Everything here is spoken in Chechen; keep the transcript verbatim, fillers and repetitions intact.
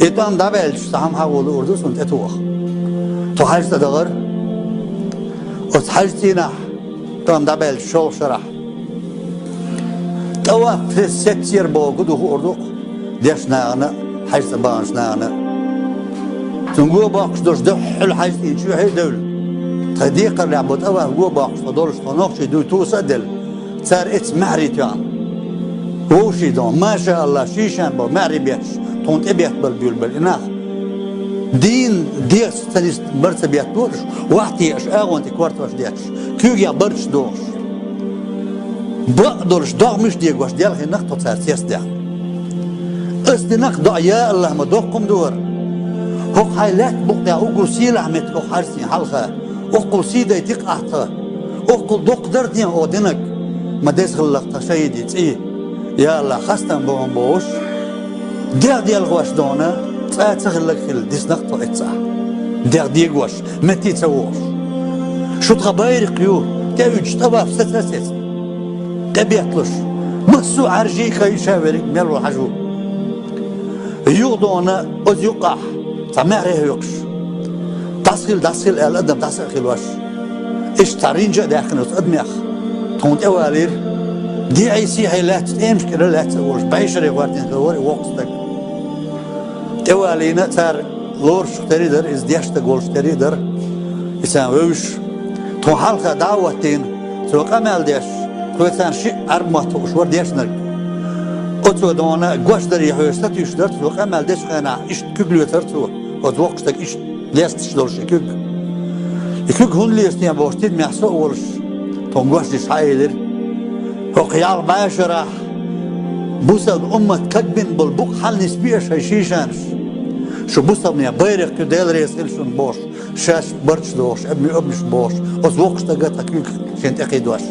И тӀом дӀабаьлча, цхьа хӀама хьагӀо луур ду цунна тӀетоха. Тхо хьажцӀа дахар. Оцу хьажцӀийнахь тӀом дӀабаьлча шолгӀа шарахь тӀаваф сеццера боху гу ду хуур ду-кх дешначу нахана а, хьажцӀа баханчу нахана а. Цунна го боккхуш долуш дуьххьал хьажцӀийн чоьхье а девлла, тхан декхарлехь бо тӀаваф го боккхуш тхо долуш, тхо нохчий дуй туса а делла, цара эццахь маьхьарий тоьхна. Вовший дон, маша Аллах, шийшан бо маьхьарий бетташ, тхуна тӀебеттабала буьйлабелла и нах. Дийна дегӀаца ца нисбар ца бетталуш, вахтеаш агӀонан тӀе кортош детташ, куьйгех барчаш дохуш. Бакъ долуш, догӀмаш дегош делхина-кх тхо цара цецдаьхна. Ас дина-кх доӀа, я Аллах, ма доккха хӀума ду хӀара. ХӀокху хьайн лаьттан букъ тӀехь уггар сийлахь меттиг хӀокху хьажцӀийн хьалха, оццул сий дайтира-кх ахь тхан. Оццул доккха дара те хӀокху динан, ма деза хилла-кх тхан шахӀидийн цӀий. Я Аллах, хастам бохам бохуш, дегӀ делхош дона, цкъа а ца хилларг хилла дисна-кх тхо эццахь. ДегӀ дегош, метте ца вогӀуш. Шу тхан байракх ю, тӀеуьдуш тӀаваф саца а сецна, тӀебетталуш, массо а Ӏаьржий а, кхайша а верриг мел ву хьажа ву. Юха дона, оцу юккъехь цхьа маьхьарий хьоькхуш, дӀасахила, дӀасахила аьлла адам дӀаса а хилош. Иштта цхьа ринжа а даьккхина оцу адамех, тхуна тӀевалийра. ДегӀий сий хьайн лаьцна, тӀемаш кӀира лаьцна а волуш, бӀешаре гӀоьртина хилла вара и воккха стаг. ТӀевалийна, цара лоруш тери дара, иза деш стаг волуш тери дара, и царна вевзаш. Тхуна хьалха дӀа а хӀоттийна, цо къамел деш, тхоьца царна шиъ Ӏаьрбийн мотт хууш вара дешнарг. Оцо дона, гочдаре хьоьжуш сатуьйсуш дара цо, къамел дечу хенахь иштта куьг лоьцура цо, оцу воккхачу стага иштта лесташ долуш и куьг. И куьг хӀунда леца те бохуш, тидамехь со а волуш, тхуна гочдеш схьаэлира: «ХӀокху ялх бӀешарахь бусалба уммат кагбина болу букъ хьала нисбе аша, хӀай шийшанаш. Шу бусалбанийн байракх ю, Дела реза хила шуна», — бохуш, шаьш барчаш дохуш, обни-, обниш бохуш, оцу воккхачу стага тхан куьг шена тӀекхийдош.